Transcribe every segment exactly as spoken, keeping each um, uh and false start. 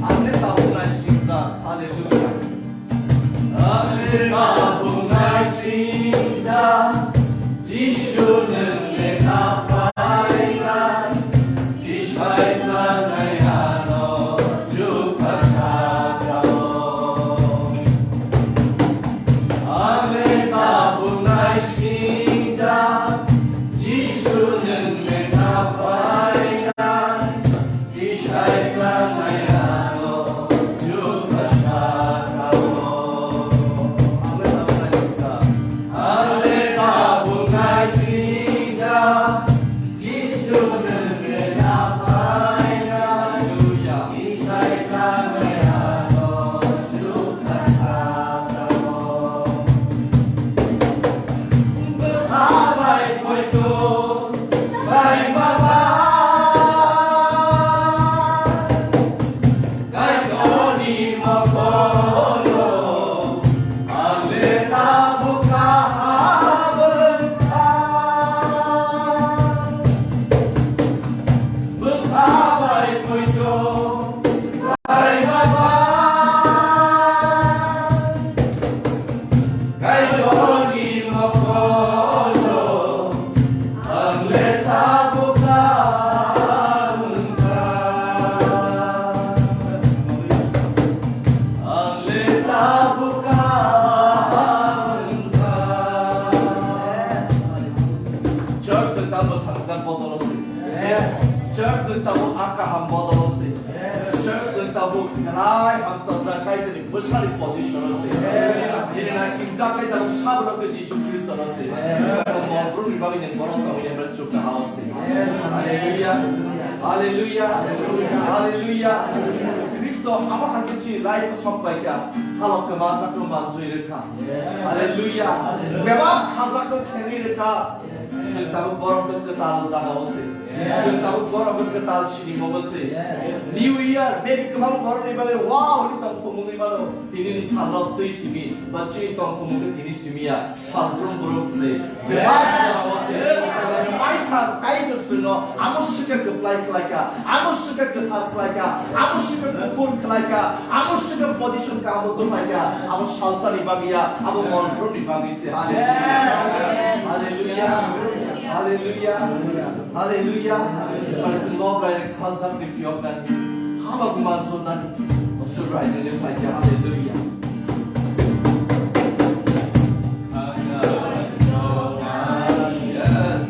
Ang le tabuk naisingjak. Hallelujah. Ang le tabuk naisingjak. Jisu nwng le kaphainai. Tisai tlangnai ano chukha sakao. Ang le tabuk naisingjak. Jisu nwng le kaphainai. Kaitorni mokolo, ang le tabuk kaham wngkha. Ang le tabuk kaham wngkha. Church de tabuk thangsa bodolo se. Yes. Church de tabuk akaham bodolo se. Church nwng tabuk khlai hamsajak Kaitorni bwsani position o se. Nini naisingjak khe tabuk sabno khe Jisu Khristo no se. Mon brumni bagwi nwng borok tongwi nang chukha ha o se. Hallelujah. Hallelujah. Hallelujah. Khristo abo hai khe chini life o sok pai kha. Halok kwma sakno manjui rwkha. Hallelujah. Bebak khajak no khenwi rwkha. Chwng tabuk borok no kwtal jaga o se. Yes. Chwng tabuk borok no kwtal sinimo bo se. Yes. New Year, maybe kwbang borok ni bagwi, wow, hwnwi tong thumungwi mano. Tini ni sal rok twi simi, ba chini tong thumung khe tini simi ya, sal brum brum se. Yes. Bebak sal o se. Yes. Paitha Kaitor chwngno amo swkhe kwplai khlai kha, amo swkhe kwthar khlai kha, amo swkhe kuphur khlai kha, amo swkhe position kaham o dophai kha, amo salsa ni bagwi ya, amo mon brum ni bagwi se. Hallelujah. Yes. Hallelujah. Hallelujah. Hallelujah. Praise the Lord, bai khajak ni phiyok nani. Haba kuman so nani. Osur bai ni phai kha. Hallelujah. Yes.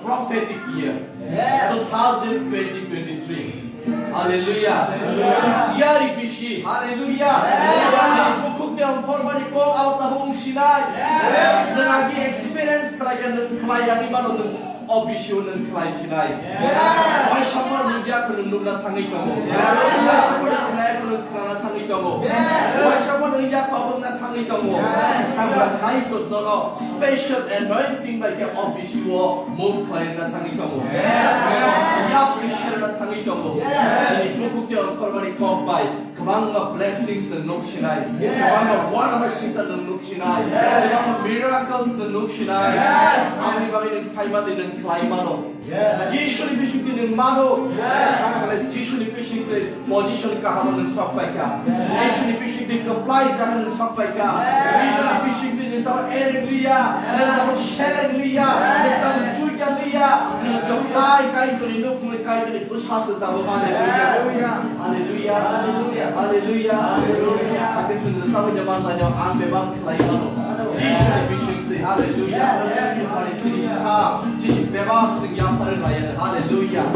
Prophetic year. Yes. Two thousand twenty twenty-three. Hallelujah. Hallelujah. Yari bisi. Hallelujah. Yes. Bukhuk te ongkhormani kok abo tabuk wng sinai. Yes. Nwng agi experience khlai ya, nwng khlai ya ni mano nwng o bisi o nwng khlai sinai. Yes. Waisa phano nwng yakho nwng nukna thangwi tongo. Yes. Waisa phano khwnai yakho nwng khnana thangwi tongo. Yes. Waisa phano nwng yakho abo wngna thangwi tongo. Yes. Ang bai hai to nono special anointing bai khe o bisi o move khlaina thangwi tongo. Yes. Yapri serna thangwi tongo. Yes. Nini bukhuk te ongkhormani kok bai kwbangma blessings nwng nuk sinai. Yes. Kwbangma wara bai singsa nwng nuk sinai. Yes. Kwbangma miracles nwng nuk sinai. Yes. Aboni bagwi nwng saimani nwng khlai mano. Yes. Jisuni bisingtwi nwng mano. Yes. Jisuni bisingtwi position kaham nwng sok paikha. Yes. Jisuni bisingtwi kwplai jaga nwng sok paikha. Yes. Jisuni bisingtwi nwng tamo ereng liya, nwng tamo seleng liya, nwng tamo chuya liya, nwng kwplai Kaitorni nukmung, Kaitorni bwsa se tamo. Hallelujah. Hallelujah. Hallelujah. Hallelujah. Hallelujah. Hake sengno sabai de man laino ang bebak khlai mano. Jisuni bisingtwi. Hallelujah. Yes. Sini kha, sini bebak sing yapharwi laino. Hallelujah.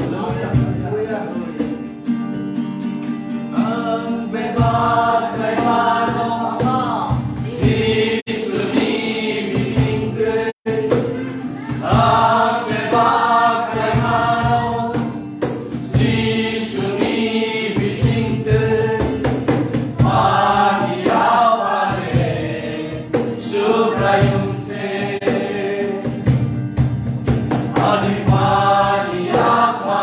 Ang bebak khlai mano. Jisuni bisingtwi. Ang bebak khlai mano. Jisuni bisingtwi. Ani yapharwi Subraiyung se. Ani Pha ni yapha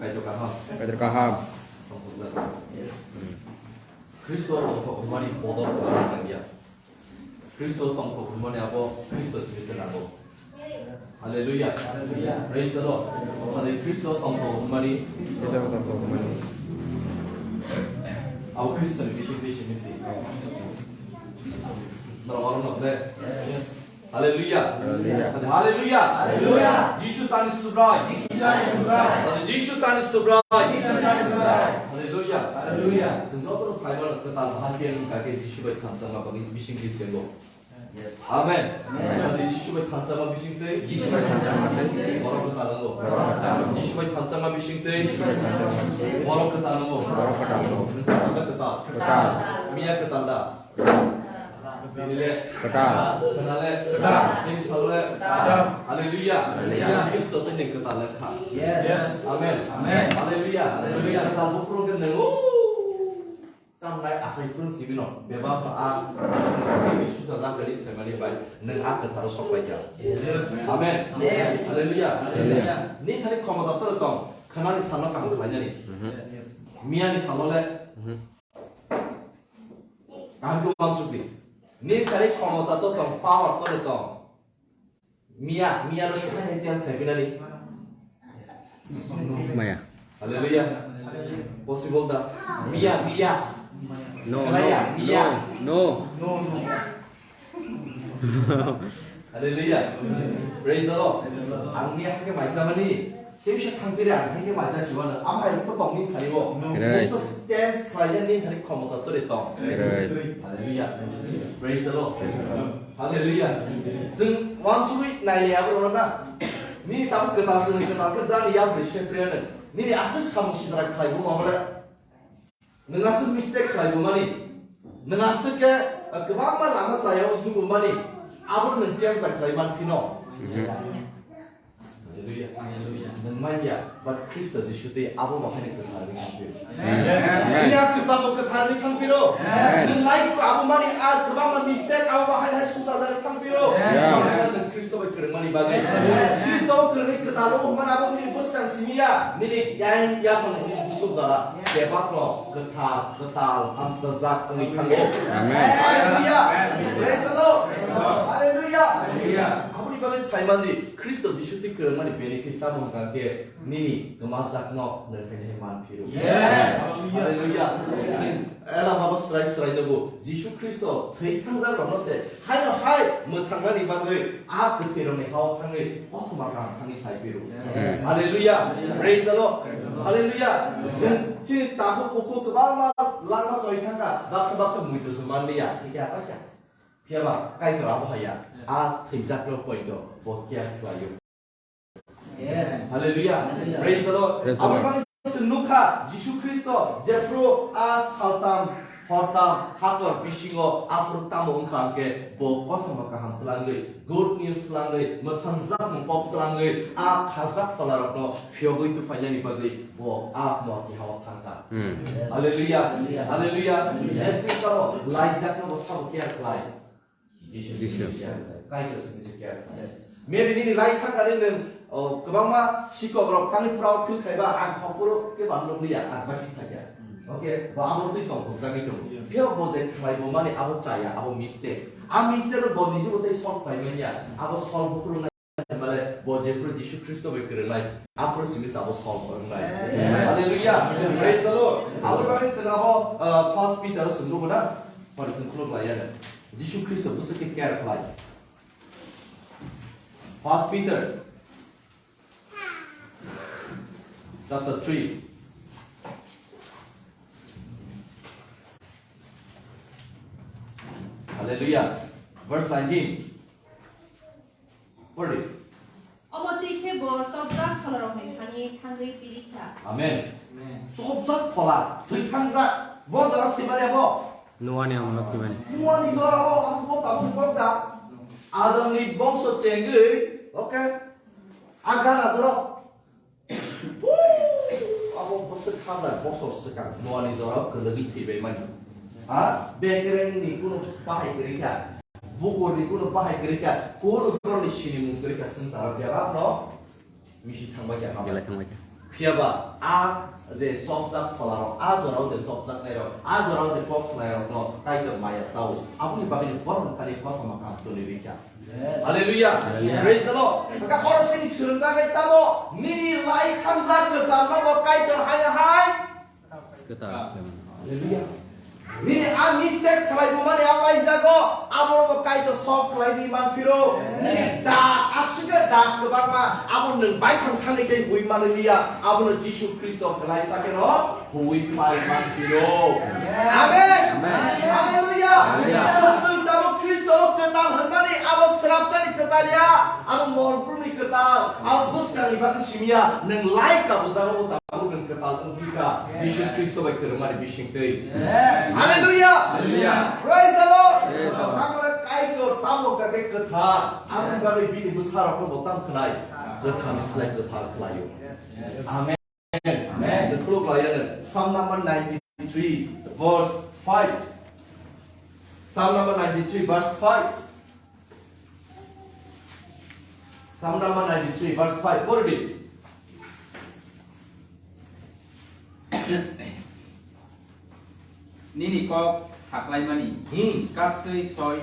Kaitor kaham. Kaitor kaham. Yes. Khristo tongthok hwnmani bodol khlai nangya. Khristo tongthok hwnmani abo Khristo simi se nango. Hallelujah. Hallelujah. Praise the Lord. Sadi Khristo tongthok hwnmani. Khristo tongthok hwnmani. Abo Khristo ni bising twi simi si. Norok oro no ble. Yes. Hallelujah. Hallelujah. Sadi hallelujah. Hallelujah. Jisu sani subrai. Jisu sani subrai. Sadi Jisu sani subrai. Jisu sani subrai. Hallelujah. Hallelujah. Chwng joto no sai mano kwtal bahan khe wng kha khe Jisu bai thansa ma bagwi bising twi se bo. Amen. Amen. Sadi Jisu bai thansa ma bising twi. Jisu bai thansa ma bising twi. Borok kwtal wngo. Borok kwtal wngo. Jisu bai thansa ma bising twi. Jisu bai thansa ma bising twi. Borok kwtal wngo. Borok kwtal wngo. Nokha saka kwtal. Kwtal. Miya kwtal da. Bini le. Kwtal. Khwna le. Kwtal. Bini salo le. Kwtal. Hallelujah. Hallelujah. Khristo tei ni kwtal le kha. Yes. Amen. Amen. Hallelujah. Hallelujah. Kwtal buphuru khe nwngo. Tamnai asai phuru simi no. Bebak no a. Susa jang kali semani bai. Nwng a kwtharo sok bai ya. Yes. Amen. Amen. Hallelujah. Hallelujah. Ni thani khomota toro tong. Khwnani salo kaham khlainani. Mhm. Yes. Miya ni salo le. Mhm. Kaham khe uansuk di. Nini thani khomota to tong, power to le tong. Miya, miya no chai hai chance khai pinani. Maya. Hallelujah. Possible da. Miya, miya. No, no, no, no. Hallelujah. Praise the Lord. Ang ni hakhe maisa mani. Kemsa thangpire ang hakhe maisa siwano. Ama hai to tong ni khalibo. Right. Kemsa chance khlaina ni khali khomota tore tong. Right. Hallelujah. Praise the Lord. Hallelujah. Chwng wansugwi naile abo rona. Nini tabuk kwtal chwng kwtal khe jani yabri se priyana. Nini aswk samung sidra khlaibo mabale. Nwng aswk mistake khlai bo mani. Nwng aswk khe, uh, kwbangma lama chaya o hinbo mani. Abo nwng change da khlai man phino. Mhm. Hallelujah. Hallelujah. Nwng man ya, but Khristo Jisu tei abo bahai ni kwthar ni thang phiro. Amen. Amen. Nwng ya kwcham bo kwthar ni thang phiro. Amen. Nwng life ko abo mani a kwbangma mistake abo bahai hai susa da ni thang phiro. Amen. Nwng Khristo bai kwrwng mani bagwi. Amen. Khristo bai kwrwng ni kwtal o hwnmani abo nini bwskang simi ya. Nini yang ya pang simi busuk jala. Bebak rok kwthar, kwtal, hamsajak wngwi thango. Amen. Hallelujah. Amen. Praise the Lord. Praise the Lord. Hallelujah. Hallelujah. Aboni bagwi saimandi, Khristo Jisu twi kwrwngmani benefit tamo hwnkha khe nini kwmajakno nwng khainai man phiro. Yes. Hallelujah. Sing ela babo srai srai nogo Jisu Khristo thwi thangjak rokno se Haino hai mwthangmani bagwi a kwthwirokni hao thangwi kothoma kaham thangwi sai phiro. Yes. Hallelujah. Hallelujah. Praise the Lord. Praise the Lord. Hallelujah. Hallelujah. Chwng chini takhuk bukhuk kwbangma langma choi thangkha, baksa baksa muitu se manliya, thikya takya. Phiyaba Kaitor abo haya, a thwijakno poito bo kiya khlaio. Yes. Hallelujah. Hallelujah. Praise the Lord. Praise the Lord. Aboni bagwi se nukha Jisu Khristo jephru a saltam hortam hakor bisingo aphuru tamo wngkha hwnkhe bo kothoma kaham twlangwi, good news twlangwi, mwthangjakmung kok twlangwi a khajak pholarokno phiyogwi tuphainani bagwi bo a morti hao thangkha. Hmm. Hallelujah. Hallelujah. Hallelujah. Hallelujah. Ekdin tamo laijakno bo sabo care khlai. Jisu. Jisu. Kaitor simi se care khlai. Yes. Maybe nini lai thangkani nwng, o, kwbangma sikhok rok tangwi proud feel khaiba, ang khoporo khe ba nukliya, ang basi khlaiya. Hmm. Okay, bo abo twi tongthokjagwi tongo. Yes. Phiya bo je khlai bo mani abo chaya, abo mistake. A mistake no bo niji bo tei solve khlai manya, abo solve bo phuru Male bo jephru Jisu Khristo bai kwrwngnai, aphuru simi sabo solve wngnai. Amen. Hallelujah. Praise the Lord. Aboni bagwi chwng abo, uh, First Peter o chwng nugo na? Pore chwng khuluk lai ya. Jisu Khristo bwswk khe care khlai. First Peter chapter three. Hallelujah. Verse nineteen. Pori. Omo twi khe bo chopjak pholarokni thani thangwi piri kha. Amen. Amen. Chopjak phola, thwi thangjak, bo jora thwimani abo. Noani amolo thwimani. Noani jora bo, abo bo tabuk kok da. Adamni bongso chengwi, okay. Agana dorok. Abo bwswk hajar bosor swkang Noani jorao kwlwgwi thwibaimani. Ha? Bekerengni kunu bahai kwrwi kha, bukurni kunu bahai kwrwi kha, kunu borokni sinimung kwrwi kha swngcharo bebakno misi thangbai kha. Belai thangbai kha. Phiyaba a je chopjak pholarok, a jorao je chopjaknairok, a jorao je kok khwlairokno Kaitor maya sao, aboni bagwi borokni thani kothoma kaham toniwi kha. Yes. Hallelujah. Hallelujah. Praise the Lord. Hwnkha oro chini swrwngjak bai tamo nini lai thangjak kwcharno bo Kaitor haino hai. Kwtal. Hallelujah. Nini a mistake khlai bumani a laijago, abono bo Kaitor solve khlai di man phiro. Nini dak, aswkhe dak kwbangma, abo nwng baithang thangwi tei hui manliya, abono Jisu Khristo khlai sakeno. Huwi pai man phiro. Amen. Amen. Hallelujah. Hallelujah. Chwng tabuk Khristo kwtal hwnmani abo swrapjani kwtal ya, abo molbrumni kwtal, abo bwskangni bagwi simi ya, nwng lai kabujago bo tabuk nwng kwtal wng phi kha, Jisu Khristo bai kwrwngmani bising twi. Yes. Hallelujah. Hallelujah. Praise the Lord. Praise the Lord. Tamoni Kaitor tamo kha khe kwthar, aboni bagwi bini bwsarokno bo tamo khwnai, kwtharni slai kwthar khlaio. Yes. Amen. Amen. Amen. Se khuluk lai ya nang. Psalm number ninety-three, verse five. Psalm number ninety-three, verse five. Psalm number ninety-three, verse five. Pori di. Nini kok saklaimani, hmm, katswi soi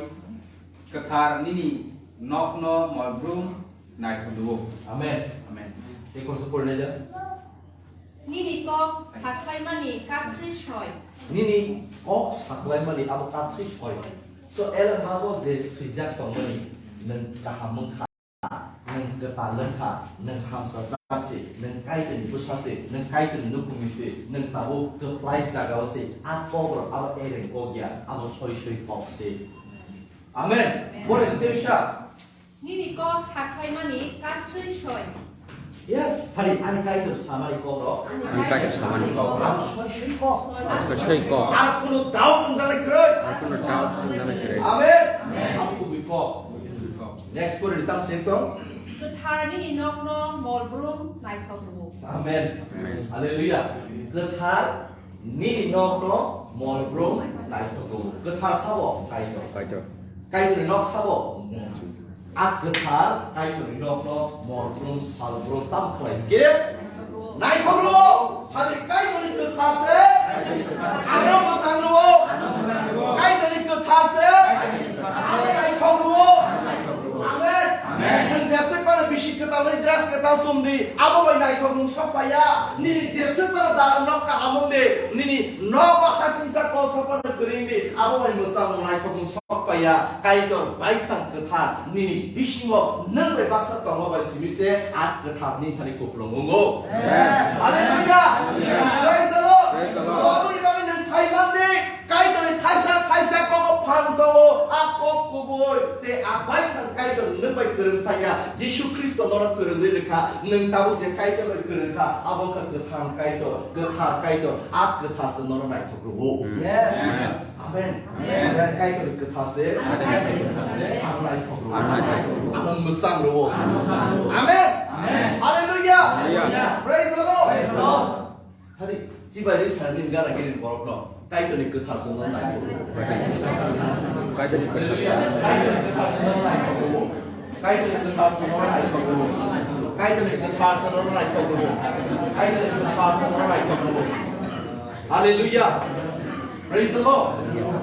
kwthar nini nokno molbrum naikhuduo. Amen. Amen. Tei khoroksa porinai da. Nini kok saklaimani katswi soi. Nini kok saklaimani abo katswi soi. So, Ellen White bo je swijak tongmani, nwng kaham wngkha, nwng kwtal wngkha, nwng hamsajak se, nwng Kaitorni bwsa se, nwng Kaitorni nukhungni se, nwng tabuk kwplai jagao se, a kokrok abo Ellen kok ya, abo soi soi kok se. Amen. Amen. Bole tei sa. Nini kok saklaimani katswi soi. Yes, sari, ani Kaitor samani kokrok. Ani Kaitor samani kokrok. Ang soi soi kok. Ang soi soi kok. Ang kuno doubt wngjaknai kwrwi. Ang kuno doubt wngjaknai kwrwi. Amen. Amen. Ang kubui kok. Next pore di tam sentong. Kwthar nini nokno molbrum naithok rwo. Amen. Amen. Hallelujah. Kwthar nini nokno molbrum naithok rwo. Kwthar sabo Kaitor. Kaitor. Kaitorni nok sabo. A kwthar Kaitorni nokno molbrum salbrum tam khlai khe naithok rwo. Sadi Kaitorni kwthar se ano mwchang rwo. Kaitorni kwthar se ano naithok rwo. Amen. Amen. Nwng jeswk phano bisi kwtalni dress kwtal chum di, abo bai naithok nwng sok paiya. Nini jeswk phano dalan nok kaham wng di, nini nogo hasingsa kol sok phano kwrwi wng di, abo bai mwchang nwng naithok nwng sok paiya. Kaitor baithang kwthar nini bisingo nwng bai baksa tongma bai simi se a kwthar nini thani kupulung wngo. Yes. Hallelujah. Hallelujah. Praise the Lord. Praise the Lord. So, aboni bagwi nwng sai man di, Kaitorni thaisa thaisa kogo phan tongo, a kok kubui, tei a baithang Kaitor nwng bai kwrwng thangya. Jisu Khristo nono kwrwngwi rwkha, nwng tabuk je Kaitor bai kwrwng kha, abo wngkha kwthang Kaitor, kwthar Kaitor, a kwthar se nono naithok rwo. Yes. Amen. Amen. Kaitor kwthar se ang naithok rwo. Ang naithok rwo. Ang mwchang rwo. Amen. Amen. Hallelujah. Hallelujah. Praise the Lord. Praise the Lord. Sadi, chibai ri sadi gana gini borok no. Kaitorni kwthar se nono naithok rwo. Kaitorni kwthar. Hallelujah. Kaitorni kwthar se nono naithok rwo. Kaitorni kwthar se nono naithok rwo. Kaitorni kwthar se nono naithok rwo. Kaitorni kwthar se nono naithok rwo. Hallelujah. Praise the Lord.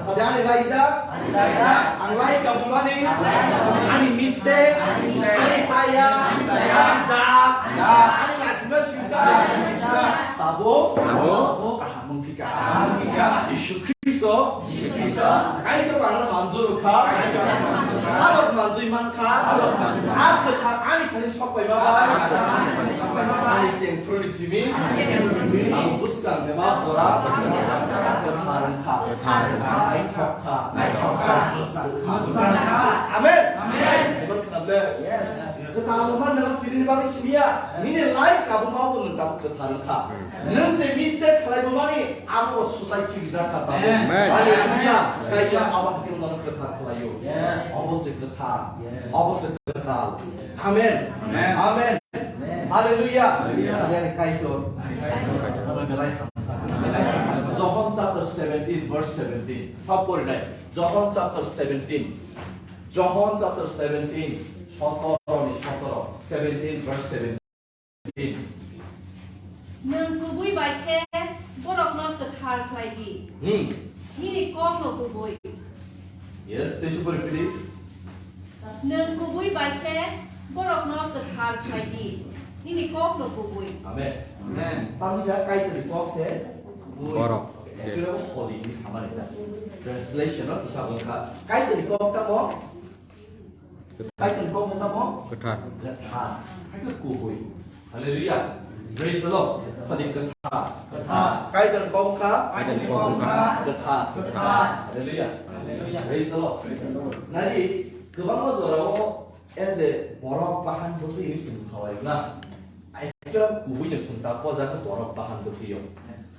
Sadi ani laijak, ang lai kabumani, ani mistake, ani saya, ani dak, ani lasima sisa. Tabo, tabo, kaham wngkha. Jisu Khristo, Jisu Khristo, Kaitor bangno manjuru kha, Kaitor bangno manjuru kha, Kaitor bangno manjuru kha, Kaitor bangno manjuru kha. Ani thani sok paima bai, ani sengphuruni simi, ani sengphuruni simi, ang bwskang bebak jora, kwthar wngkha, kwthar wngkha, naithok kha, naithok kha, bwsang kha, bwsang kha. Amen. Amen. Amen. Kwthar wngma nang tini bagwi simiya, nini life kabuma bo nang tabuk kwthar wngkha. Nwng je mistake khlai bo mani, abo suicide thwi rijak kha tabuk. Amen. Hallelujah. Kaitor abo hakhe nono kwthar khlaio. Yes. Obo se kwthar. Yes. Obo se kwthar. Amen. Amen. Amen. Amen. Hallelujah. Hallelujah. Sadi ani Kaitor. Amen. Abo belai hamsa. John chapter seventeen verse seventeen. Sab pori nai. John chapter seventeen. John chapter seventeen. Sotoro ni sotoro. Seventeen verse seventeen. Nwng kubui bai khe borokno kwthar khlai di. Hmm. Nini kokno kubui. Yes, tei se pori phidi. Nwng kubui bai khe borokno kwthar khlai di. Nini kokno kubui. Amen. Amen. Tamni sa Kaitorni kok se kubui. Borok. Actually, abo holy ni samani da. Translation no kisa wngkha. Kaitorni kok tamo? Kaitorni kok wngkha tamo? Kwthar. Kwthar. Hai khe kubui. Hallelujah. Praise the Lord. Sadi kwthar. Kwthar. Kaitorni kok wngkha? Kaitorni kok wngkha? Kwthar. Kwthar. Hallelujah. Hallelujah. Praise the Lord. Praise the Lord. Nari kwbangma jorao as a borok bahan bwtwi hinwi chwng salai na. Actually, kubui no chwng ta poja khe borok bahan bwtwi o.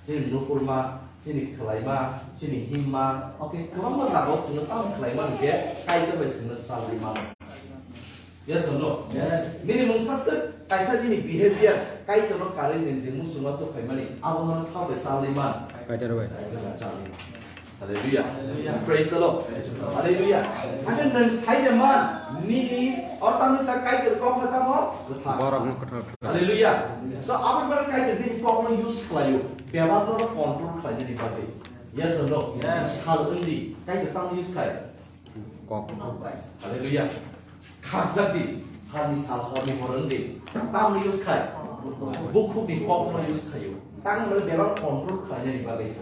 Chini nukhurma, chini khwlaima, chini himma, okay, kwbangma jagao chwngno tamo khwlaima hwnkhe Kaitor bai chwngno chalwi mano. Yes or no? Yes. Nini mungsa swk kaisa nini behavior Kaitorno karwi nini je muchungma tubuphaimani, abo nono sak bai chalwi man. Kaitor bai. Kaitor bai chalwi man. Hallelujah. Hallelujah. Praise the Lord. Praise the Lord. Hallelujah. Hallelujah. Hake nwng sai de man, nini, or tamni sa Kaitor kok kha tamo? Kwthar. Borokno kwthar. Hallelujah. So, aboni bagwi Kaitor bini kokno use khlaio, bebakno control khlainani bagwi. Yes or no? Yes. Sal wngdi, Kaitor tamo use khai? Kok. Hallelujah. Khakjak di, salni sal, horni hor wng di. Tamni use khai? Bukhukni kokno use khaio. Tang hwnwi bebak control khlainani bagwi.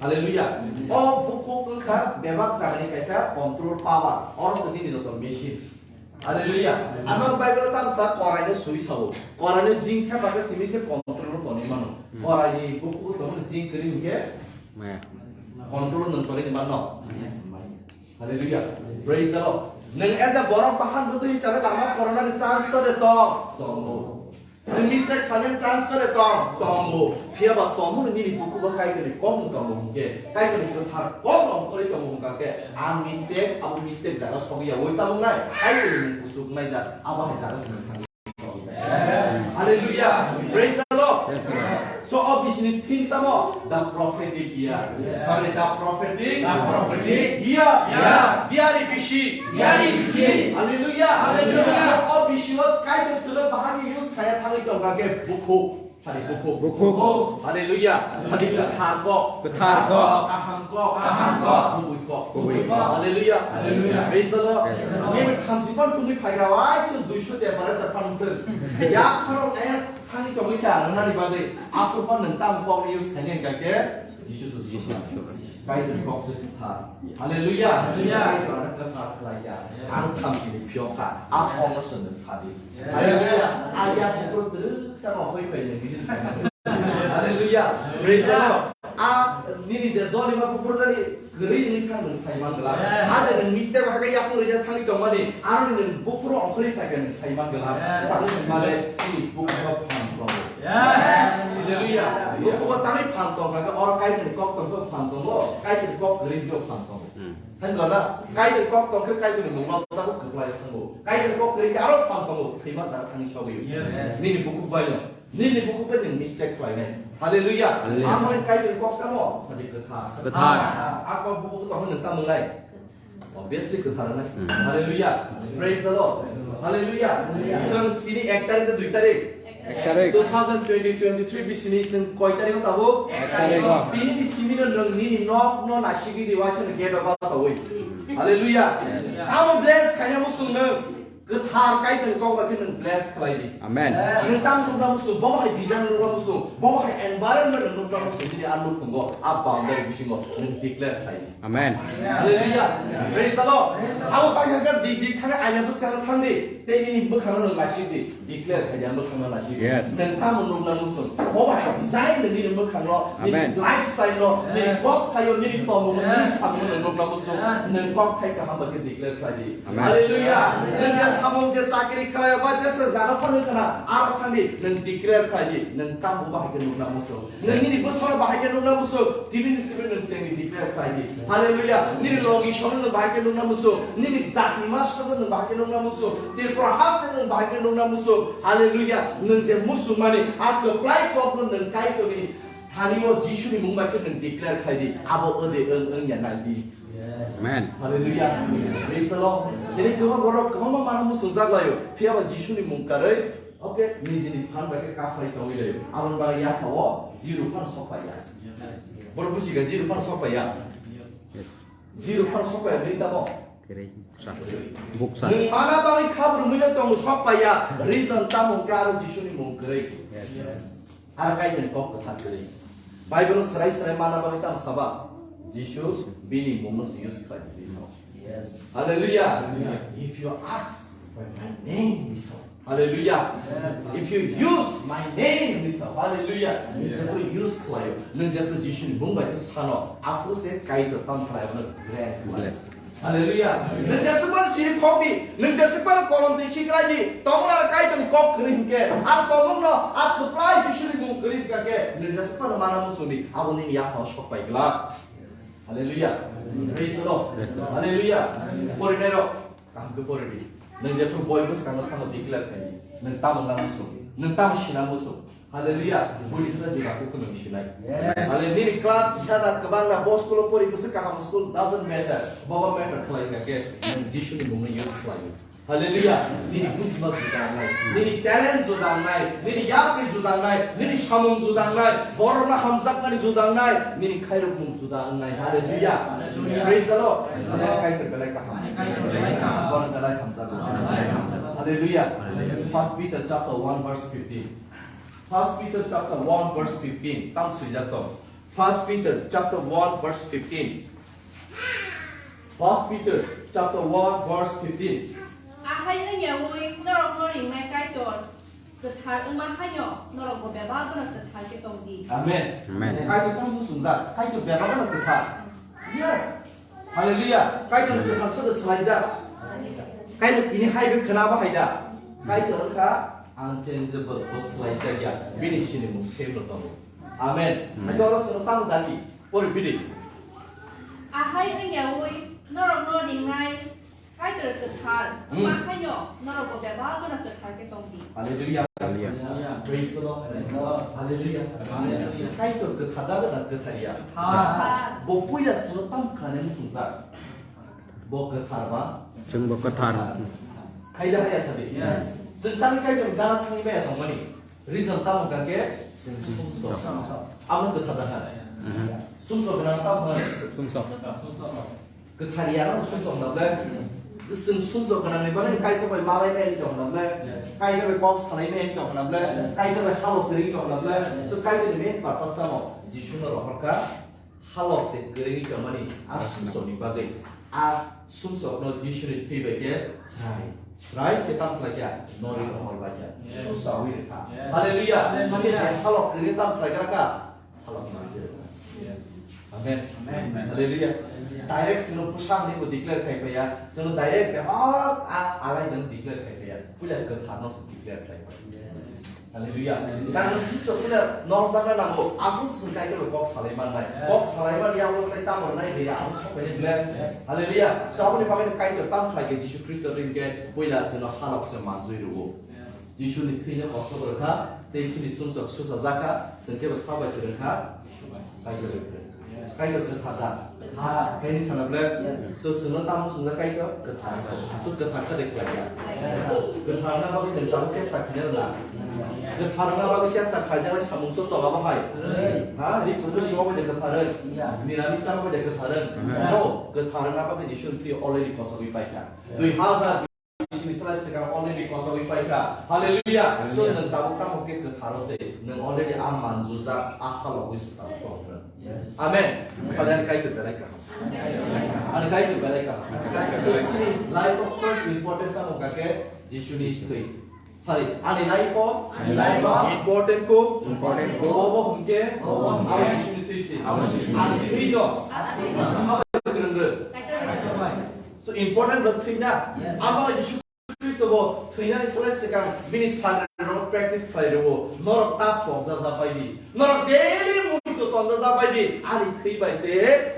Hallelujah. O bukhuk wngkha bebak jagani kaisa control power. Oro se nini joto machine. Hallelujah. Amang Bible tamsa koraino sui sao. Koraino jing thepha khe simi se control toni mano. Koraini bukhuk tongmani jing kwrwi hwnkhe control nang toni mano. Hallelujah. Praise the Lord. Nwng as a borok bahan buddho hisabe lama koronani chance tore tong. Tongo. Nwng mistake khlainani chance tore tong, tongo. Phiya ba tongmani nini bukugo Kaitorni kokno tongo hwnkhe, Kaitorni kwthar kokno ongkhorwi tongo hwnkha khe, a mistake, abo mistake jaga sogwi ya, oi tabuk nai, Kaitorni mung kuchuk nai jak, abo hai jaga se nang thangwi. Hallelujah. Praise the Lord. So, o bisini theme tamo, the prophetic year. Sorry, the prophetic, the prophetic year. Year. Biyari bisi. Biyari bisi. Hallelujah. Hallelujah. So, o bisio Kaitor sono bahagi use khaya thangwi tongkha khe bukhuk. Sari bukhuk. Bukhuk. Hallelujah. Sari kwthar kok. Kwthar kok. Kaham kok. Kaham kok. Kubui kok. Kubui kok. Hallelujah. Hallelujah. Praise the Lord. Praise the Lord. Maybe thamsi phan tungwi phaiga wai chwng duiso te bara sa phan tun. Ya phano eh thangwi tongwi kha rwnani bagwi aphuru phan nwng tam kokni use khaini hwnkha khe Jisu se Jisu. Kaitorni kok se kwthar. Hallelujah. Hallelujah. Kaitor ano kwthar khlai ya. Ano thamsini phiyok kha. A kokno se nwng sadi. Hallelujah. A ya bukhuk twrwksa no hoi phai nwng bini sadi. Hallelujah. Praise the Lord. A nini je joli ma bukhuk jani kwrwi wngkha nwng sai man glak. A je nwng mistake hakhe yapung rwya thangwi tongmani. Ano nwng bukhuk ongkhorwi phai khe nwng sai man glak. Yes. Tangwi male nini bukhuk phan tongo. Yes. Hallelujah. Bukhuk tangwi phan tongkha khe oro Kaitorni kok tongkha phan tongo. Kaitorni kok kwrwi phan tongo. Hmm. Hai wngkha na? Kaitor kok tong khe Kaitorni mung no jago kwplai thango. Kaitor kok kwrwi khe aro phan tongo, thwima jaga thangwi sogwi. Yes. Nini bukhuk bai no. Nini bukhuk bai nwng mistake khlainai. Hallelujah. Hallelujah. Ang bai Kaitor kok tamo, sadi kwthar. Kwthar. A kok bukhuk tong nwng tamo nai. Obviously kwthar nai. Hmm. Hallelujah. Praise the Lord. Hallelujah. Hallelujah. Chwng tini ek tarik tei dui tarik. Ek tarik. Two thousand twenty, twenty-three bisini chwng koi tarik o tabuk? Ek tarik o. Tini ni simi no nwng nini nok no naisingwi di waisa no gate o basawi. Hallelujah. Yes. Abo bless khaina muchung nwng kwthar Kaitor kok bai khe nwng bless khlai di. Amen. Nwng tamo nukna muchung, bo hai design nukna muchung, bo hai environment nwng nukna muchung, nini a nukhungo, a boundary bisingo nwng declare khlai di. Amen. Hallelujah. Praise the Lord. Abo pai kha dik dik thangwi aina bwskango thang di. Tei nini mwkhangno nwng naisik di. Declare khai di, ang mwkhangno naisik di. Yes. Nwng tamo nukna muchung. Bo hai design nwng nini mwkhangno, nini Amen. Lifestyle no, nini Yes. Kok thaio, nini tomungno, nini Yes. Samungno nwng nukna muchung. Yes. Nwng kok thai kaham bai khe declare khlai di. Amen. Hallelujah. Nwng je samung je chakri khlaio ba jesa jaga phano khna, aro thang di, nwng declare khlai di. Nwng tamo bahai khe nukna muchung. Nwng nini bwskango bahai khe nukna muchung, tini ni simi nwng chengni declare khlai di. Hallelujah. Nini logi songno nwng bahai khe nukna muchung, nini jatni master no nwng bahai khe nukna muchung, Tripura haste nwng bahai khe nukna muchung. Hallelujah. Nwng je muchung mani, a kwplai kokno nwng Kaitorni thani o Jisuni mung bai khe nwng declare khlai di. Abo ode wng wng ya nai di. Amen. Hallelujah. Praise the Lord. Tini kwbangma borok kwbangma mana muchung jak laio. Phiya ba Jisuni mung karwi Oke, nijini phan bai khe kaphai tongwi lai. Aboni bagwi yaphao zero phano sok paiya. Borok busi kha zero phano sok paiya. Yes. Zero phano sok paiya, bini tamo? Kwrwi, buksa. Buksa. Nwng mana bagwi khabrumwi no tongo sok paiya. Reason tamo hwnkhe aro Jisuni mung kwrwi. Yes. Aro Kaitorni kok kwthar kwrwi. Bible swrai swrai mana bagwi tamo saba? Jisu bini mungno se use khlai di, bini sao. Yes. Hallelujah. Hallelujah. If you ask by my name, bini sao. Hallelujah. Yes. If you use my name, bini sao. Hallelujah. Yes. Jephru use khlaio, nwng jephru Jisuni mung bai khe sano, aphuru se Kaitor tamo khlai abono grant khlai. Yes. Hallelujah. Nwng jesukmano siri khokdi, nwng jesukmano kolom twi khiklai di, tongmung aro Kaitorni kok kwrwi hinkhe, a tongmungno a kwplai Jisuni mung kwrwi hinkha khe, nwng jesukmano mana muchungdi, abo nini yaphao sok pai glak. Hallelujah. Praise the Lord. Praise the Lord. Hallelujah. Porinairok, kaham khe poridi. Nwng jephru boi bwskango thango declare khai di. Nwng tamo na muchung, nwng tamo sina muchung. Hallelujah. Buini sida juda kuku nwng sinai. Yes. Hallelujah. Nini class kisa da kwbang da bo school o pori bwswk kaham school doesn't matter. Bobo matter khlai kha khe nwng Jisuni mungno use khlai. Hallelujah. Nini bujima juda wngnai. Nini talent juda wngnai. Nini yakni juda wngnai. Nini samung juda wngnai. Borokno hamjakmani juda wngnai. Nini khairokmung juda wngnai. Hallelujah. Hallelujah. Praise the Lord. Praise the Lord. Kaitor belai kaham. Kaitor belai kaham. Borok belai hamjago. Belai hamjago. Hallelujah. Hallelujah. First Peter chapter one verse fifteen. First Peter chapter one verse fifteen, tam swijak tong. First Peter chapter one verse fifteen. First Peter chapter one verse fifteen. Ahai wngyawi norokno ringnai Kaitor kwthar wngma haino norokbo bebak gwnang kwthar khe tong di. Amen. Amen. Kaitor tamo swngjak, Kaitor bebak gwnang kwthar. Yes. Hallelujah. Kaitor kwthar sodo swlaijak. Kaitor tini hai be khna ba hai da. Kaitor wngkha unchangeable, bo swlaijakya. Bini sinimung same no tongo. Amen. Hmm. Hai oro sono tamo dagi. Pori bidi. Ahai wngyawi norokno ringnai Kaitor kwthar, hmm, wngma haino norokbo bebak gwnang kwthar khe tong di. Hallelujah. Hallelujah. Praise the Lord. Hallelujah. Amen. Kaitor kwthar da na kwthar ya? Kwthar. Bo puila sono tam khna ni swngjak. Bo kwthar ba? Chwng bo kwthar. Hai da hai ya sabi? Yes. Chwng tang Kaitor gana thangwi maya tongmani. Reason tamo hwnkha khe chwng sumsok. Amo kwthar da hai. Mhm. Sumsok gwnang tamo hwnkha. Sumsok. Kwthar ya no sumsok na ble. Chwng sumsok gwnang ni bagwi Kaitor bai malai maya tong na ble. Kaitor bai kok salai maya tong na ble. Kaitor bai halo kwrwi tong na ble. So Kaitor ni main purpose tamo? Jisu no rohor kha. Halok se kwrwi tongmani a sumsokni bagwi, a sumsokno Jisuni thwi bai khe srai, srai khe tamo khlai kha, nori rohor bai kha, yes, susaui rwkha. Yes. Hallelujah. Hallelujah. Hakhe se halok kwrwi tamo khlai kha, halok manjui rwkha. Yes. Amen. Amen. Hallelujah. Hallelujah. Direct sino bwsakni bo declare khai paiya, sino direct bebak a alai dan declare khai paiya. Puila kwthar no se declare khai paiya. Yes. Hallelujah. Hallelujah. Nang sumsok puila nor jagna nango. Aphuru se Kaitor kok salai mannai. Yes. Kok salai man ya, abo tei tamo nai ya, abo sok bai ble. Yes. Hallelujah. So aboni bagwi Kaitor tam khlai khe Jisu Khristo ring khe puila sino halok se manjui rwo. Yes. Jisuni thwino kosok rwkha, tei sini sumsok susa jakha, sengkhe bo sabai kwrwngkha. Kaitor kwthar. Yes. Kaitor kwthar da? Kwthar. Kaini sana ble? Yes. So, chwngno tamo chwngjak Kaitor? Kwthar. So, kwthar kha de khlai ya? Kwthar. Kwthar wngna bagwi chwng tamo chesta khaina rwna? Kwthar wngna bagwi chesta khlaijaknai samung to tongo bahai? Kwrwi. Ha? Ri kuthuk swngo bai de kwtharwi? Yeah. Niramis wngma bai de kwtharwi? Yeah. No, kwthar wngna bagwi Jisuni thwi already kosogwi paikha. Yeah. Dui hazar Jisuni salai swkang already kosogwi paikha. Hallelujah. So, hallelujah, nwng tabuk tamo khe kwtharo se, nwng already a manjujak, a halogwi se tabuk tong kha. Yes. Amen. Amen. Salai ani Kaitor belai kaham. Amen. Ani Kaitor belai kaham. Amen. So, chini life of first important tamo kha khe Jisuni thwi. Sorry, ani life o, ani life o important ko, important ko, obo hwnkhe, obo hwnkhe, abo Jisuni thwi se. Abo Jisuni thwi. Ani thwi no. Ani thwi no. Sabo kwrwng rw. So important rok thwina. Yes. Abo Jisu Khristo bo thwinani salai swkang bini sanrok practice khlai rwo. Norok ta pokjaja pai di. Norok daily muitu tonjaja pai di. Ani thwi bai se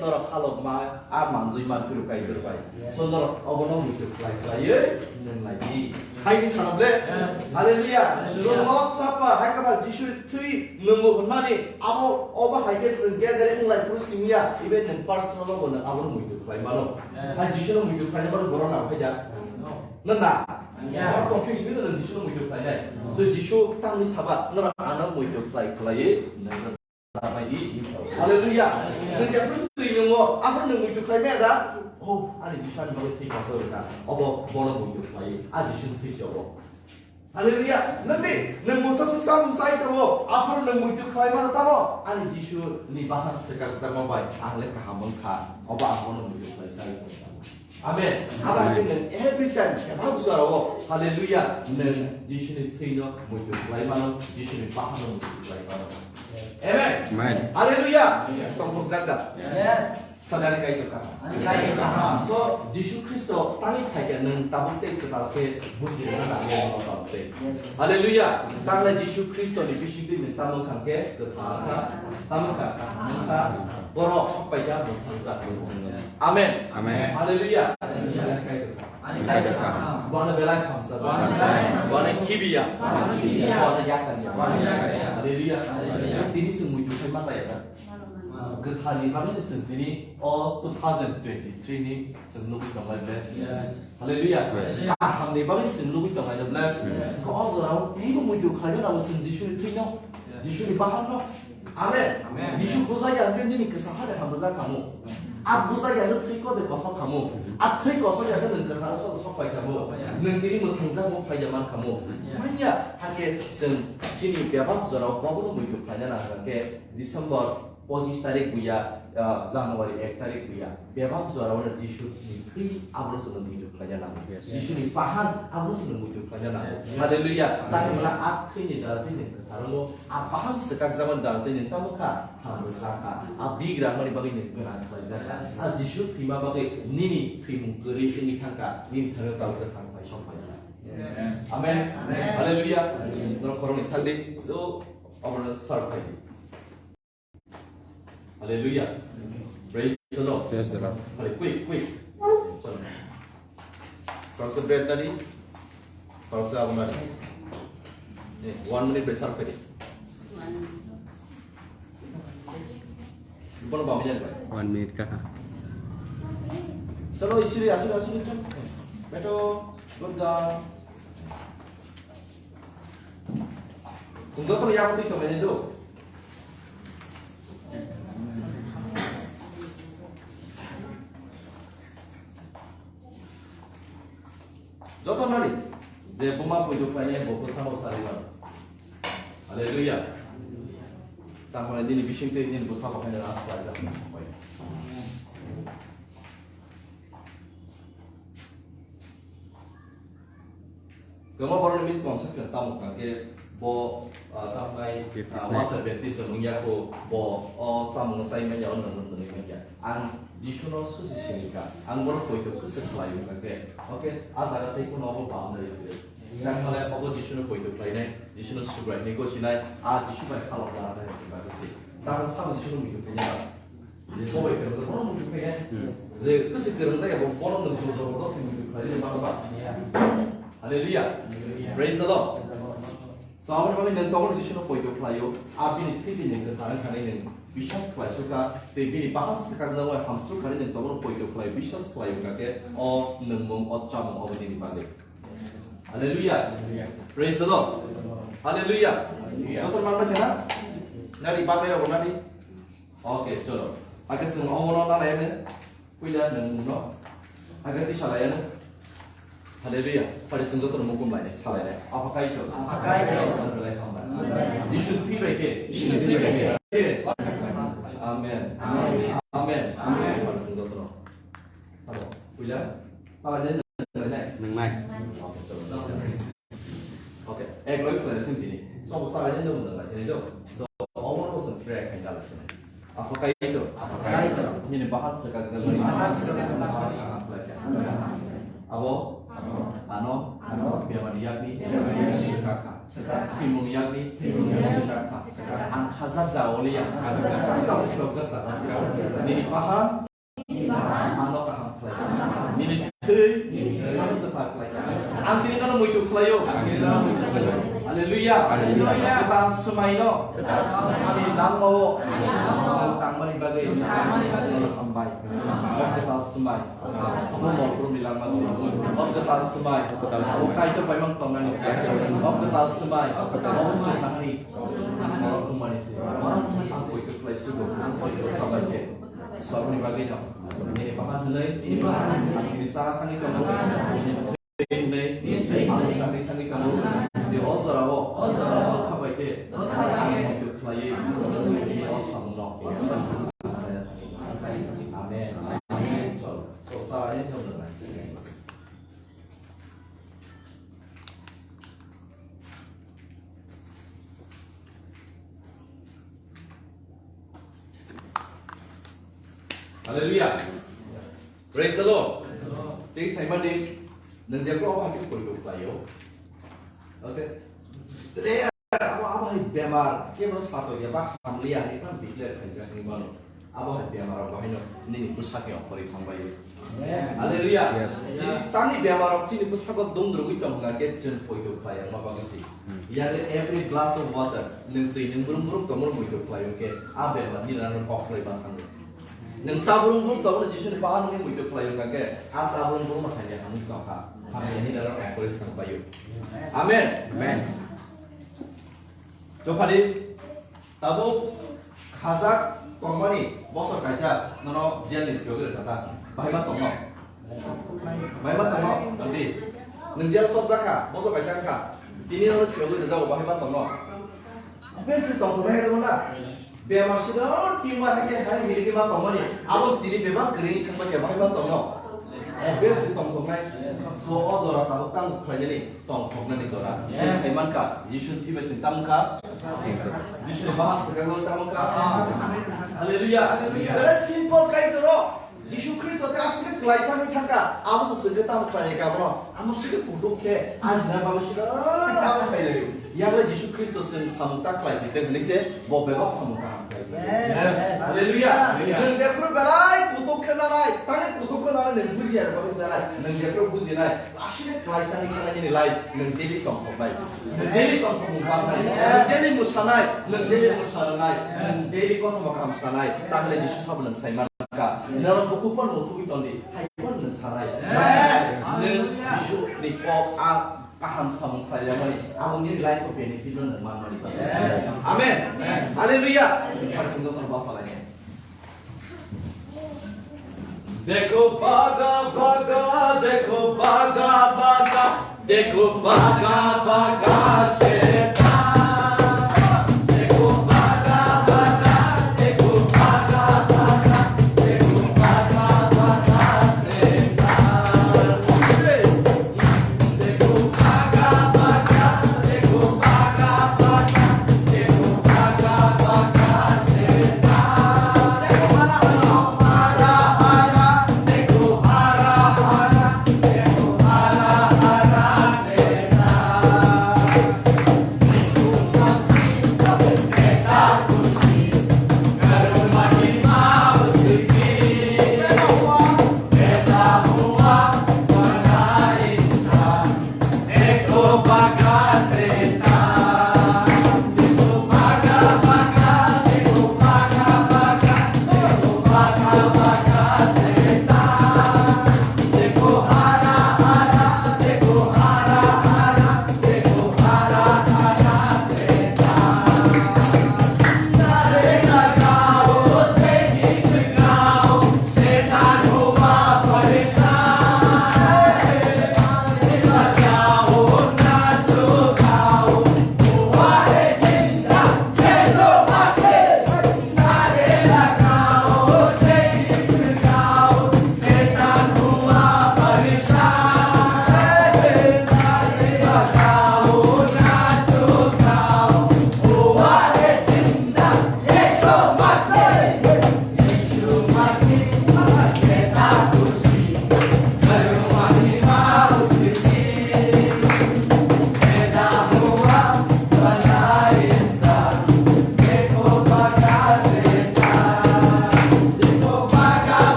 norok halok ma a manjui ma phuru Kaitor bai. Yes. So norok obono muitu khlai khlaiwi nwng lai di. Hai ni sana ble? Yes. Hallelujah. Hallelujah. So Lord Supper hai khe ba Jisu thwi nwngo hwnmani abo obo hai khe chwng gathering wng lai phuru simi ya. Even nwng personal o bo nwng abono muitu khlai mano. Yes. Hai Jisu no muitu khlainai borok nang phai da? No. Na na? Yeah. Borok tong khe simi no Jisu no muitu khlainai. No. So Jisu tangwi saba, norok ano muitu khlai khlaiwi nang jabai di. Hallelujah. Hallelujah. Nang jephru twi nwngo, aphuru nwng muitu khlai maya da? Oh, ani Jisu ani bagwi thwi kosto rwkha. Obo bono muitu khlai, a Jisu ni thwi se obo. Hallelujah. Nangni, nwng mungsa sungsa mungsa ai tongo, aphuru nwng muitu khlai mano tamo? Ani Jisu ni bahan swkang jagma bai, ang le kaham wng kha, obo ang bono muitu khlai sai tong kha. Amen. Abo hai khe nwng every time, kebak bwsarao, hallelujah, nwng Jisu ni thwi no muitu khlai mano, Jisu ni bahan no muitu khlai mano. Amen. Amen. Hallelujah. Amen. Tongthok jak da? Yes. Sadari Kaitor kaham. Ani Kaitor kaham. So, Jisu Khristo tangwi phaikha nwng tabuk tei kwtal khe buji rwna nangya nwng tabuk tei. Yes. Hallelujah. Tangla Jisu Khristo ni bisingtwi nwng tamo wngkha khe kwthar kha, tamo wngkha, wngkha, borok sok paikha, mwthangsa. Amen. Amen. Hallelujah. Sadari Kaitor kaham. Ani Kaitor kaham. Bono belai khamsa. Bono belai khamsa. Bono khibiya. Bono khibiya. Bono yakarya. Bono yakarya. Hallelujah. Hallelujah. Tini se muitu khai ma taya da. Kwtharni bagwi chwng tini o two thousand twenty-three ni chwng nugwi tonglai ble. Yes. Hallelujah. Yes. Kahamni bagwi chwng nugwi tonglai ble. Yes. Khe o jorao teibo muitu khlaijak abo chwng Jisuni thwino, yes, Jisuni baharno. Amen. Amen. Jisu bujai ya hwnkhe nini kwsa hade hamjak kamo. A bujai ya hwnkhe thwi kode kosok kamo. A thwi kosok ya hwnkhe nwng kwthar sok sok pai kamo. Nwng tini mwthangja mo phai ya man kamo. Manya hakhe chwng chini bebak jorao bobono muitu khlaina nang hwnkhe December pochis tarik buya, ah, January ek tarik buya. Bebak jorao no Jisu ni thwi abono chwng muitu khlaina nango. Yes. Jisu ni bahan abono chwng muitu khlaina nango. Yes. Hallelujah. Tang hwnba a thwi ni dara tini kwthar wngo. A bahan swkak jabani dal tini tamo kha, hamrwsa kha. A bigra mani bagwi ni gwnang khlaijak kha. A Jisu thwima bagwi nini thwimung kwrwi wngwi thang kha, nini thani tabuk thang phai song phai kha. Amen. Amen. Hallelujah. Norok khoroknwi thang di. Do, obono serve khai di. Hallelujah. Praise the Lord. Praise the Lord. Hallelujah. Quick, quick. Chalo. Khoroksa bread nadi, khoroksa abo nadi. Eh, one minute bai serve khaidi. Bono bamai jani bai. One minute kaka. Chalo, isiri, asiri, asiri, chalo. Beto, good girl. Chwng jotono yago twi tonglainai do. Joto nani je buma puitu khlainai bo bwsano sari mano. Hallelujah. Tamoni nini bisingtwi nini bwsano khaina ras laijak. Kwbangma borokni misconception tamo hwnkha khe bo, ah, tamnai, ah, Baptist nai. Water baptism wngya kho, bo o chamung sai manya, o nwngnwi manya. Ang Jisuno susi sini kha, ang bono poito kwswk khlai wngkha khe, okay, a jaga tei kheno obo bam nai rw. Tamhale obo Jisuno poito khlainai, Jisuno Subrai hinwi gosinai, a Jisu bai khalok lanai rwkhe bagwi se. Tamo sabo Jisuno muitu khainai. Je bo bai kwrwngjak, bono muitu khainai. Hmm. Je kwswk kwrwngjak ya, bo, bono nwng jor jabardasti muitu khlainai, ba, ba. Hallelujah. Hallelujah. Praise the Lord. Praise the Lord. So, aboni bagwi nwng tongmani Jisuno poito khlaio, a bini thwi bini nwng kwthar wngkha hinwi nwng biswas khlaisukha, tei bini bahan swkang nangwi hamsukha hinwi nwng tongmani poito khlaio, biswas khlaio, hwnkha khe o nwngmung, o chamung, obo nini bagwi. Hallelujah. Hallelujah. Praise the Lord. Praise the Lord. Hallelujah. Hallelujah. Joto manbai kha na? Nari bagwi rok nari. Okay, cholo. Ake chwng omono nalai ane. Puila nwng no. Ake ti salai ane. Hallelujah. Pari chwng joto mukum lai ne, salai ne. Apa kai to? Apa kai to? Apa kai to? You should be like it. You should be like it. Amen. Amen. Amen. Amen. Pari chwng joto. Hello. Puila. Salai ne. Nwngnai. Okay, chalo. Okay, ek loi khlai sing tini. So, sa lai no nang lai sini do. So, omo no se pray khai dal sini. Apa kai do? Apa kai do? Nini bahat se ka jal. Bahat se ka jal. Abo? Abo. Ano? Ano? Biamani yakni? Biamani yakni. Sekaka. Sekaka. Timung yakni? Timung yakni. Sekaka. Sekaka. Ang khajak ja oli ya. Khajak ja. Ang khajak ja. Nini bahan? Ano kaham khlai. Nini thwi. Ano kwthar khlai. Ang tini nono muitu khlaio. Hallelujah. Hallelujah. Kwtal swmai no. Kwtal swmai. Ani langmao. Ani langmao. Ang tangmani bagwi. Ang tangmani bagwi. Nono hambai. Hambai. O kwtal swmai. Kwtal swmai. Omo mokrum ni langma se. O kwtal swmai. Kwtal swmai. O Kaitor bai mang tongnani se. Kaitor bai mang. O kwtal swmai. O kwtal swmai. O chuknani. O chuknani. O chukmani se. Ang muitu khlai sugo. Ang muitu khlai sugo. Saboni bagwi no. Nini bahan hwnwi. Nini bahan hwnwi. Ang nini sara thangwi tongo. Nini thwi hwnwi. Nini thwi hwnwi. Ang nini thangwi tongo. Di o jorao. O jorao. Bwkha bai khe. Bwkha bai khe. Ang muitu khlaiwi. Ang muitu khlaiwi. Nini o samungno. O samungno. Amen. Amen. Chol. So, sara ni thangwi tongo. Hallelujah. Praise the Lord. Tei saimani, nwng je bro hati koi koi khlaio. Okay. Abo, abo hai bemar, kebo sato ya ba hamliya hai ba declare khai jak ni mano. Abo hai bemar rok bahaino nini bwsakni okhorwi thangbai. Amen. Hallelujah. Yes. Tini tani bemar rok chini bwsako dungdrugwi tong hwnkha khe chwng poito khlai wngma bagwi se. Hmm. Yagwi every glass of water, nwng twi nwng brum brum tongmani muitu khlai hwnkhe a bemar nini ano kok khlai ma thango. Nwng sa brum brum tongmani Jisuni bahan hwnwi muitu khlai hwnkha khe a sa brum brum no hamya hwnwi sokha. Hamya nini ano kok khlai thangbai. Amen. Amen. Dophani. Tabuk Sajak tongmani bosor kaisa nono jail ni phiyogwi rwkha ta? Bahai ma tongno? Bahai ma tongno? Tongdi. Nwng jail sobjak kha, bosor kaisa wngkha. Tini nono phiyogwi rwjago, bahai ma tongno? Obviously tongthoknai rwgo na? Bemar sida tumor hai khe hai milikhe ma tongmani. Abo tini bebak kwrwi thangma khe bahai ma tongno? Obviously tongthoknai. So o jora tabuk tamo khlainani? Tongthoknani jora. Yes. Isai sai mankha, Jisu thwi bai sing tamo kha. Jisu ni bahai swkang bai tamo kha. Hallelujah. Hallelujah. Very simple Kaitor o. Jisu Khristo te aswk klaisa ni thangkha. Abo se swngkhe tamo khlainai kha bono. Amo swngkhe kutuk khe, ajina bagwi swngkhe, tamo khlainai. Yakle Jisu Khristo chwng samung ta khlaisite hwnwi se bo bebak samung kaham khlai. Yes. Hallelujah. Hallelujah. Nwng jephru belai kutuk khe nanai, tani kutuk khe nanai nwng bujiya rwgwi nanai. Nwng jephru bujinai, aswk klaisani khe nini life, nwng daily tongthoknai. Nwng daily tongthokmung bangnai. Nwng daily mwsanai, nwng daily mwsanai. Nwng daily kothoma kaham sanai. Tahle Jisu sabo nwng sai mankha. Norok bukuphano muthubwi tongdi. Hai phano nwng sanai. Yes. Nwng Jisu ni kok a kaham samung khlai lamani, abo nini life o benefit no nwng manmani bagwi. Yes. Amen. Amen. Hallelujah. Amen. Khari song jotono basa lai. Dekho bhaga bhaga, dekho bhaga bhaga, dekho bhaga bhaga se.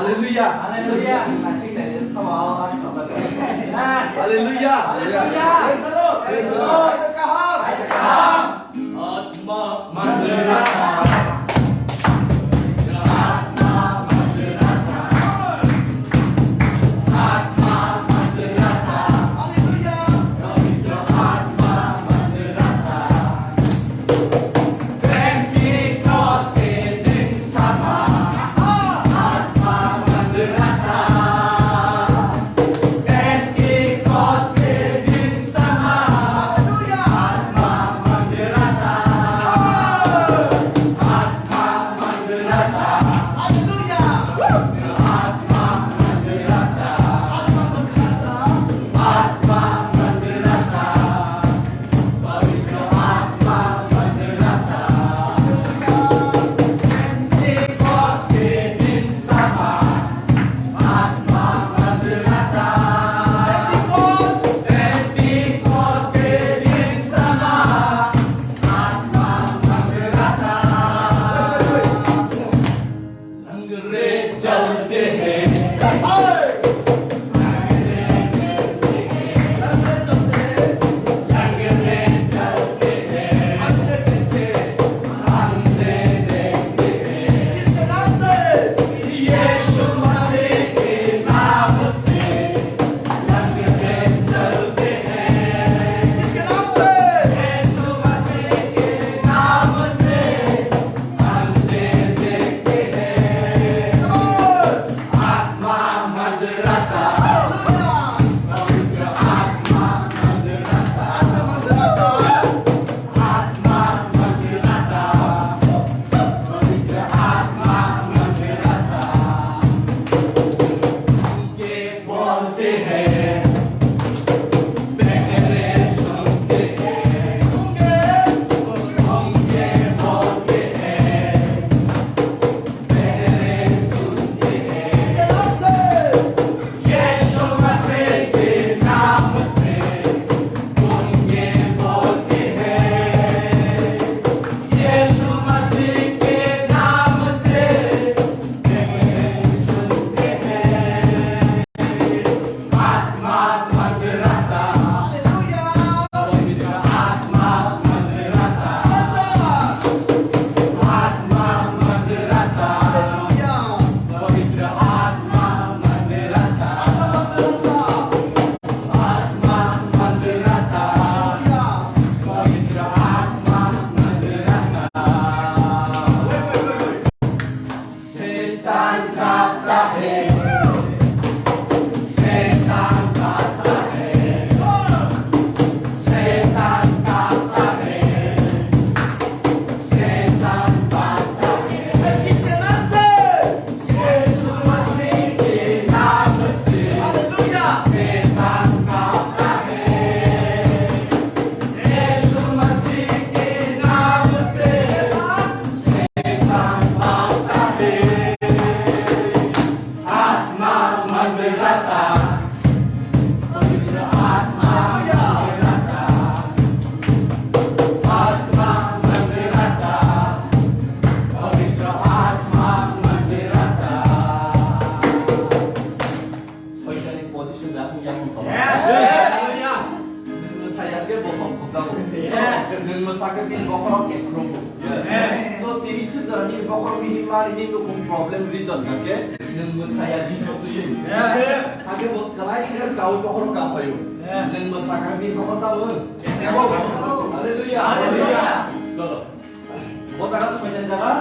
Hallelujah. Hallelujah. Hallelujah. Hallelujah. Praise the Lord. Praise the Lord. Atma mantra. Mwsakhe bini bokhorok ekhrogo. Yes. So, tini swijak ni bokhorok bini mani ni nukhung problem reason kake nwng mwsaya bini twi. Yes. Hakhe bo kwlai sire kawi bokhorok kapayo. Yes. Nwng mwsakhe bini bokhorok tamo. Yes. Hallelujah. Hallelujah. Cholo. Bo jaga soitan jaga.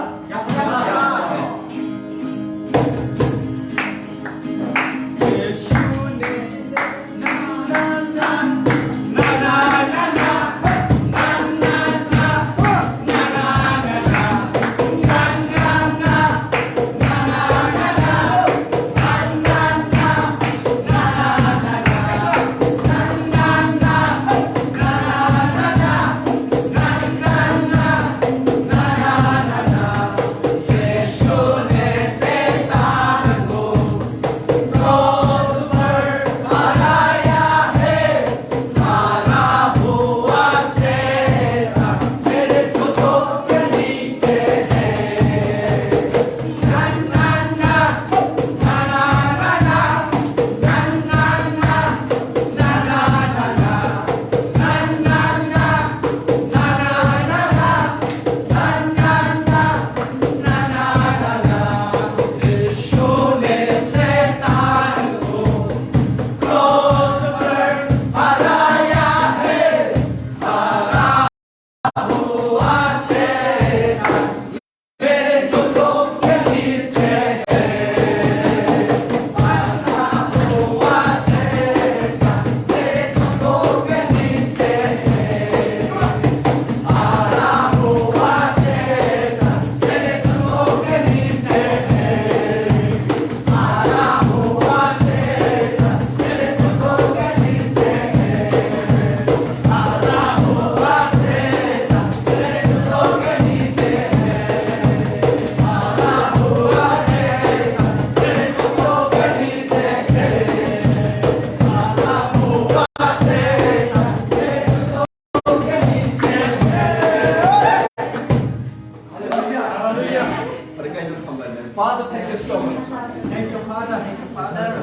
Father, thank you so much. Thank you, Father. Father,